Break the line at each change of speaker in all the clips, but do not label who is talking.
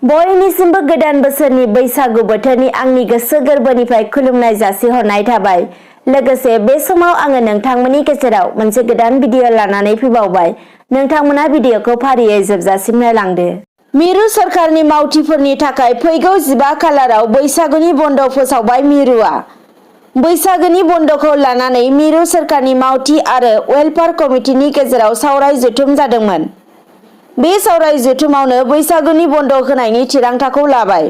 बयनिसिमबो गोदान बोसोरनि बैसागु बोथोरनि आंनि गोसो गोरबोनिफ्राय खुलुमनाय जासिहरनाय थाबाय। लोगोसे बे समाव आङो नोंथांमोननि गेजेराव मोनसे गोदान भिडिअ लानानै फैबावबाय। नोंथांमोना भिडिअखौ फारियै जोबजासिम नायलांदो। मिरु सरकारनि मावथिफोरनि थाखाय फैगौ 15 खालाराव बैसागुनि बन्द फोसावबाय मिरुआ। बैसागुनि बन्दखौ लानानै मिरु सरकारनि मावथि आरो वेलफेयार कमिटिनि गेजेराव सावराय जथुम जादोंमोन। बे सावराय जथुमावनो बैसागुनि बन्द होनायनि थिरांथाखौ लाबाय।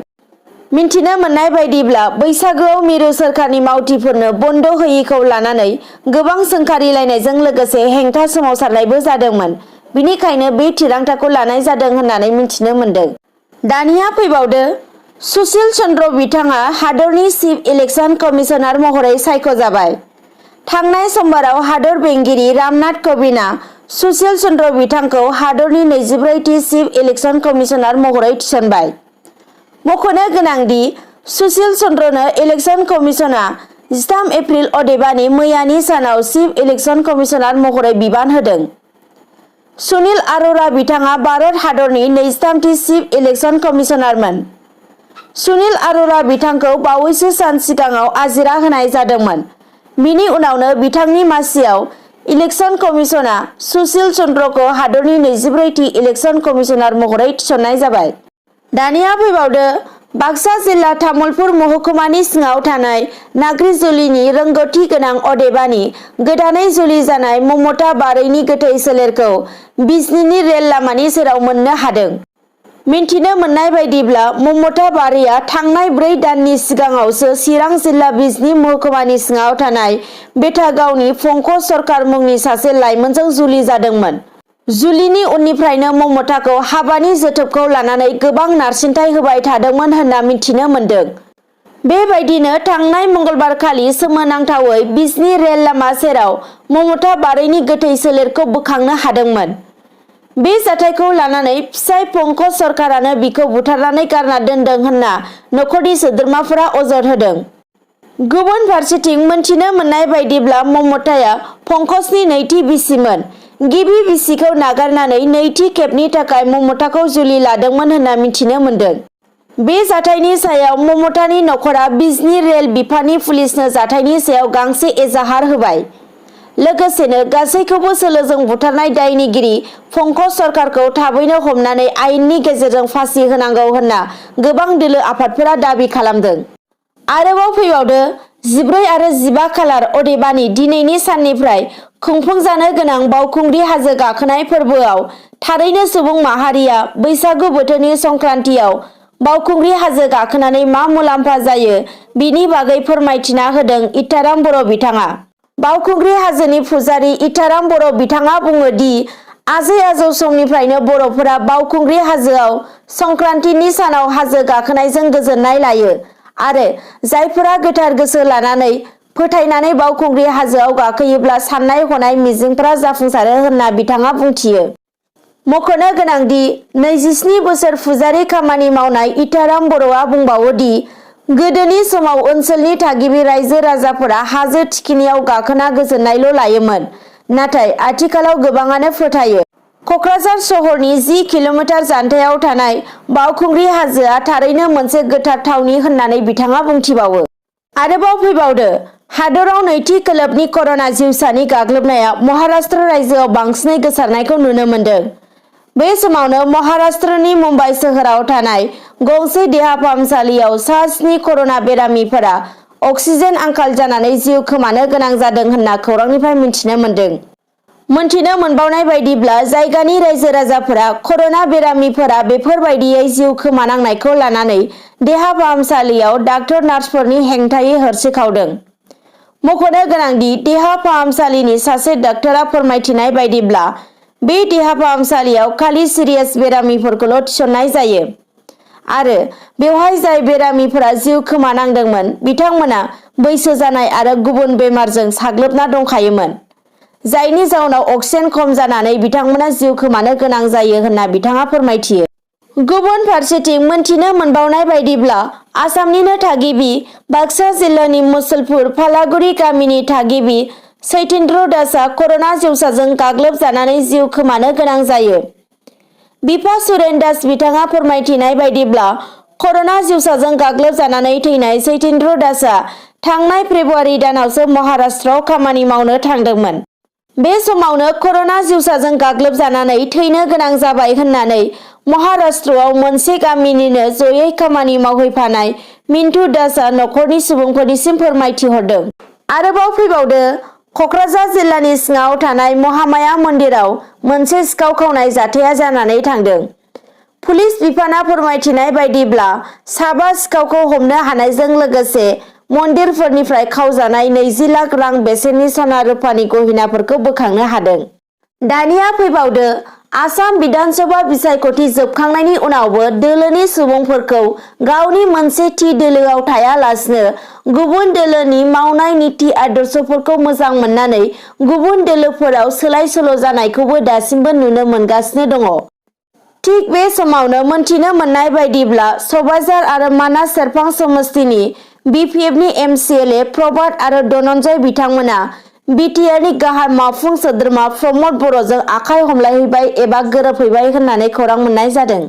मिन्थिनो मोननाय बायदिब्ला बैसागुआव मिरु सरकारनि मावथिफोरनो बन्द होयिखौ लानानै गोबां सोंखारिलायनायजों लोगोसे हेंथा सोमावसारनायबो जादोंमोन। बिनिखायनो बे थिरांथाखौ लानाय जादों होननानै मिन्थिनो मोन्दों। दानिया फैबावदो, सुशील चन्द्र बिथाङा हादरनि चिफ इलेक्शन कमिशनार महरै सायख'जाबाय। थांनाय समबाराव हादर बेंगिरि रामनाथ क'विंदआ सुशील चन्द्र बिथांखौ हादरनि 24थि चिफ इलेक्शन कमिशनार महरै थिसनबाय। मख'नो गोनांदि सुशील चन्द्रनो इलेक्शन कमिशनआ 13 एप्रिल अदेबानि मैयानि सानाव चिफ इलेक्शन कमिशनार महरै बिबान होदों। सुनील अरोड़ा बिथाङा भारत हादरनि 23थि चिफ इलेक्शन कमिशनारमोन। सुनील अरोड़ा बिथांखौ बावैसो सान सिगाङाव आजिरा होनाय जादोंमोन। बिनि उनावनो बिथांनि मासियाव इलेक्शन कमिशनआ सुशील चन्द्रखौ हादरनि 24थि इलेक्शन कमिशनार महरै थिसननाय जाबाय। दानिया फैबावदो, बाक्सा जिल्ला तामुलपुर महकुमानि सिङाव थानाय नाग्रिजुलिनि रोंगौथि गोनां अदेबानि गोदानै जुलि जानाय ममता बारैनि गोथै सोलेरखौ बिजनीनि रेल लामानि सेराव मोननो हादों। मिन्थिनो मोननाय बायदिब्ला ममता बारैया थांनाय 4 दाननि सिगाङावसो चिरां जिल्ला बिजनी महकुमानि सिङाव थानाय बेटागावनि पंकज सरकार मुंनि सासे लाइमोनजों जुलि जादोंमोन। जुलिनि उननिफ्रायनो ममताखौ हाबानि जोथोबखौ लानानै गोबां नारसिनथाय होबाय थादोंमोन होनना मिन्थिनो मोन्दों। बेबायदिनो थांनाय मंगलबारखालि सोमोनांथावै बिजनी रेल लामा सेराव ममता बारैनि गोथै सोलेरखौ बोखांनो हादोंमोन। बे जाथायखौ लानानै फिसाय पंकज सरकारानो बिखौ बुथारनानै गारना दोनदों होनना नखरनि सोद्रोमाफोरा अजद होदों। गुबुन फारसेथिं मोन्थिनो मोननाय बायदिब्ला ममताया पंकजनि नैथि बिसिमोन। गिबि बिसिखौ नागारनानै नैथि खेबनि थाखाय ममताखौ जुलि लादोंमोन होनना मिन्थिनो मोन्दों। बे जाथायनि सायाव ममतानि नखरा बिजनी रेल बिफाननि पुलिसनो जाथायनि सायाव गांसे एजाहार होबाय। लोगोसेनो गासैखौबो सोलोजों बुथारनाय दायनिगिरि पंकज सरकारखौ थाबैनो हमनानै आयेननि गेजेरजों फासि होनांगौ होनना गोबां दोलो आफादफोरा दाबि खालामदों। आरोबाव फैबावदो, 14 आरो 15 खालार अदेबानि दिनैनि साननिफ्राय खुंफुंजानो गोनां बावखुंग्रि हाजो गाखोनाय फोरबोआव थारैनो सुबुं माहारिया बैसागु बोथोरनि संक्रान्तियाव बावखुंग्रि हाजो गाखोनानै मा मुलाम्फा जायो बिनि बागै फोरमायथिना होदों इटाराम बर' बिथाङा। बावखुंग्रि हाजोनि फुजारि इटाराम बर' बिथाङा बुङो दि आजै आजौ समनिफ्रायनो बर'फोरा बावखुंग्रि हाजोआव संक्रान्तिनि सानाव हाजो गाखोनायजों गोजोननाय लायो आरो जायफोरा गोथार गोसो लानानै फोथायनानै बावखुंग्रि हाजोआव गाखोयोब्ला साननाय हनाय मिजिंफोरा जाफुंसारो होनना बिथाङा बुंथियो। मख'नो गोनांदि 27 बोसोर फुजारि खामानि मावनाय इटाराम बर'आ बुंबावो दि गोदोनि समाव ओनसोलनि थागिबि रायजो राजाफोरा हाजो थिखिनियाव गाखोना गोजोननायल' लायोमोन। नाथाय आथिखालाव गोबाङानो फोथायो। क'क्राझार सहरनि 10 किल'मिटार जानथायाव थानाय बावखुंग्रि हाजोआ थारैनो मोनसे गोथार थावनि होननानै बिथाङा बुंथिबावो। आरोबाव फैबावदो, हादराव नैथि खोलोबनि कर'ना जिउसानि गाग्लोबनाया महाराष्ट्र रायजोआव बांसिनै गोसारनायखौ नुनो मोन्दों। बे समावनो महाराष्ट्रनि मुम्बाइ सोहोराव थानाय गंसे देहा फाहामसालियाव सा 7 कर'ना बेरामिफोरा अक्सिजेन आंखाल जानानै जिउ खोमानो गोनां जादों होनना खौरांनिफ्राय मिन्थिनो मोन्दों। मोन्थिनो मोनबावनाय बायदिब्ला जायगानि रायजो राजाफोरा कर'ना बेरामिफोरा बेफोरबायदियै जिउ खोमानांनायखौ लानानै देहा फाहामसालियाव डाक्टर नार्सफोरनि हेंथायै होस्रिखावदों। मख'नो गोनांदि देहा फाहामसालिनि सासे डाक्टरा फोरमायथिनाय बायदिब्ला बे देहा फाहामसालियाव खालि सिरियास बेरामिफोरखौल' थिसननाय जायो आरो बेवहाय जाय बेरामिफोरा जिउ खोमानांदोंमोन बिथांमोना बैसो जानाय आरो गुबुन बेमारजों साग्लोबना दंखायोमोन, जायनि जाउनाव अक्सिजेन खम जानानै बिथांमोना जिउ खोमानो गोनां जायो होनना बिथाङा फोरमायथियो। गुबुन फारसेथिं मोन्थिनो मोनबावनाय बायदिब्ला आसामनिनो थागिबि बाक्सा जिल्लानि मुसलपुर फालागुरि गामिनि थागिबि सैतेन्द्र दासआ कर'ना जिउसाजों गाग्लोबजानानै जिउ खोमानो गोनां जायो। बिफा सुरेन दास बिथाङा फोरमायथिनाय बायदिब्ला कर'ना जिउसाजों गाग्लोबजानानै थैनाय चैतेन्द्र दासआ थांनाय फेब्रुवारि दानावसो महाराष्ट्रआव खामानि मावनो थांदोंमोन। बे समावनो कर'ना जिउसाजों गाग्लोबजानानै थैनो गोनां जाबाय होननानै महाराष्ट्रआव मोनसे गामिनिनो जयै खामानि मावहैफानाय मिन्टु दासआ नखरनि सुबुंफोरनिसिम फोरमायथि हरदों। आरोबाव फैबावदो, क'क्राझार जिल्लानि सिङाव थानाय महामाया मन्दिराव मोनसे सिखाव खावनाय जाथाया जानानै थांदों। पुलिस बिफाना फोरमायथिनाय बायदिब्ला 7 सिखावखौ हमनो हानायजों लोगोसे मन्दिरफोरनिफ्राय खावजानाय 20 लाख रां बेसेननि सना रुपानि गहेनाफोरखौ बोखांनो हादों। दानिया फैबावदो, आसाम बिधानसभा बिसायख'थि जोबखांनायनि उनावबो दोलोनि सुबुंफोरखौ गावनि मोनसे थि दोलोआव थायालासिनो गुबुन दोलोनि मावनाय नीति आदर्शफोरखौ मोजां मोननानै गुबुन दोलोफोराव सोलाय सोल' जानायखौबो दासिमबो नुनो मोनगासिनो दङ। थिग बे समावनो मोनथिनो मोननाय बायदिब्ला सबाइझार आरो मानास सेरफां समस्तिनि BPFनि MCLA प्रभात आरो धनन्जय बिथांमोना BTRनि गाहाय मावफुं सोद्रोमा प्रमद बर'जों आखाइ हमलायहैबाय एबा गोरोबहैबाय होननानै खौरां मोननाय जादों।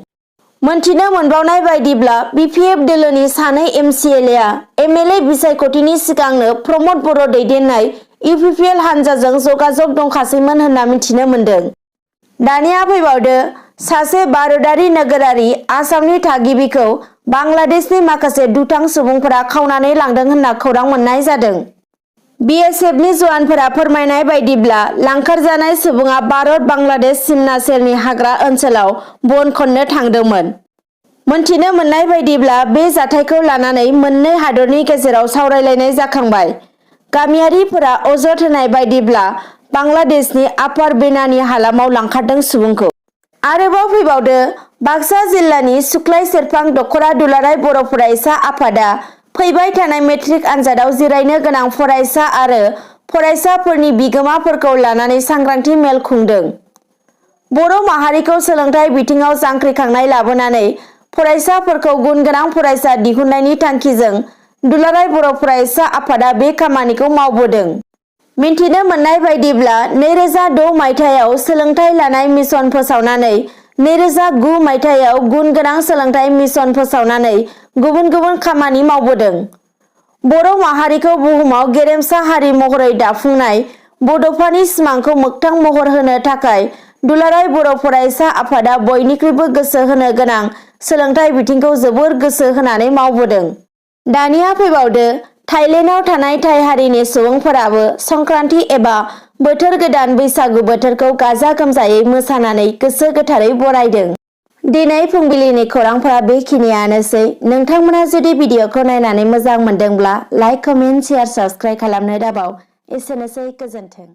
मोनथिनो मोनबावनाय बायदिब्ला BPF दोलोनि सानै MCLAआ MLA बिसायख'थिनि सिगांनो प्रमद बर' दैदेननाय UPPL हानजाजों जगाजग दंखासैमोन होनना मिथिनो मोनदों। दानिया फैबावदो, सासे भारतारि नोगोरारि आसामनि थागिबिखौ बांलादेशनि माखासे दुथां सुबुंफोरा खावनानै लांदों होनना खौरां मोननाय जादों। BSFनि जवानफोरा फोरमायनाय बायदिब्ला लांखारजानाय सुबुङा भारत-बांलादेश सिमना सेरनि हाग्रा ओनसोलाव बन खननो थांदोंमोन। मोनथिनो मोननाय बायदिब्ला बे जाथायखौ लानानै मोननै हादरनि गेजेराव सावरायलायनाय जाखांबाय। गामियारिफोरा अजद होनाय बायदिब्ला बांलादेशनि आपार बेनानि हालामाव लांखारदों सुबुंखौ। आरोबाव फैबावदो, बाक्सा जिल्लानि सुख्लाय सेरफां दख'रा दुलाराय बर' फरायसा आफादा फैबाय थानाय मेट्रिक आनजादाव जिरायनो गोनां फरायसा आरो फरायसाफोरनि बिगोमाफोरखौ लानानै सांग्रांथि मेल खुंदों। बर' माहारिखौ सोलोंथाइ बिथिङाव जांख्रिखांनाय लाबोनानै फरायसाफोरखौ गुन गोनां फरायसा दिहुननायनि थांखिजों दुलाराय बर' फरायसा आफादा बे खामानिखौ मावबोदों। मिन्थिनो मोननाय बायदिब्ला 2006 मायथाइयाव सोलोंथाइ लानाय मिशन फोसावनानै 2009 मायथाइयाव गुन गोनां सोलोंथाइ मिशन फोसावनानै गुबुन गुबुन खामानि मावबोदों। बर' माहारिखौ बुहुमाव गेरेमसा हारि महरै दाफुंनाय बड'फानि सिमांखौ मोगथां महर होनो थाखाय दुलाराय बर' फरायसा आफादा बयनिख्रुइबो गोसो होनो गोनां सोलोंथाइ बिथिंखौ जोबोर गोसो होनानै मावबोदों। दानिया फैबावदो, थाइलेण्डआव थानाय थाइ हारिनि सुबुंफोराबो संक्रान्ति एबा बोथोर गोदान बैसागु बोथोरखौ गाजा गोमजायै मोसानानै गोसो गोथारै बरायदों। दिनै फुंबिलिनि खौरांफोरा बेखिनियानोसै। नोंथांमोना जुदि भिडिअखौ नायनानै मोजां मोनदोंब्ला लाइक, कमेन्ट, शेयार, साबस्क्राइब खालामनो दाबाव। एसेनोसै, गोजोन्थों।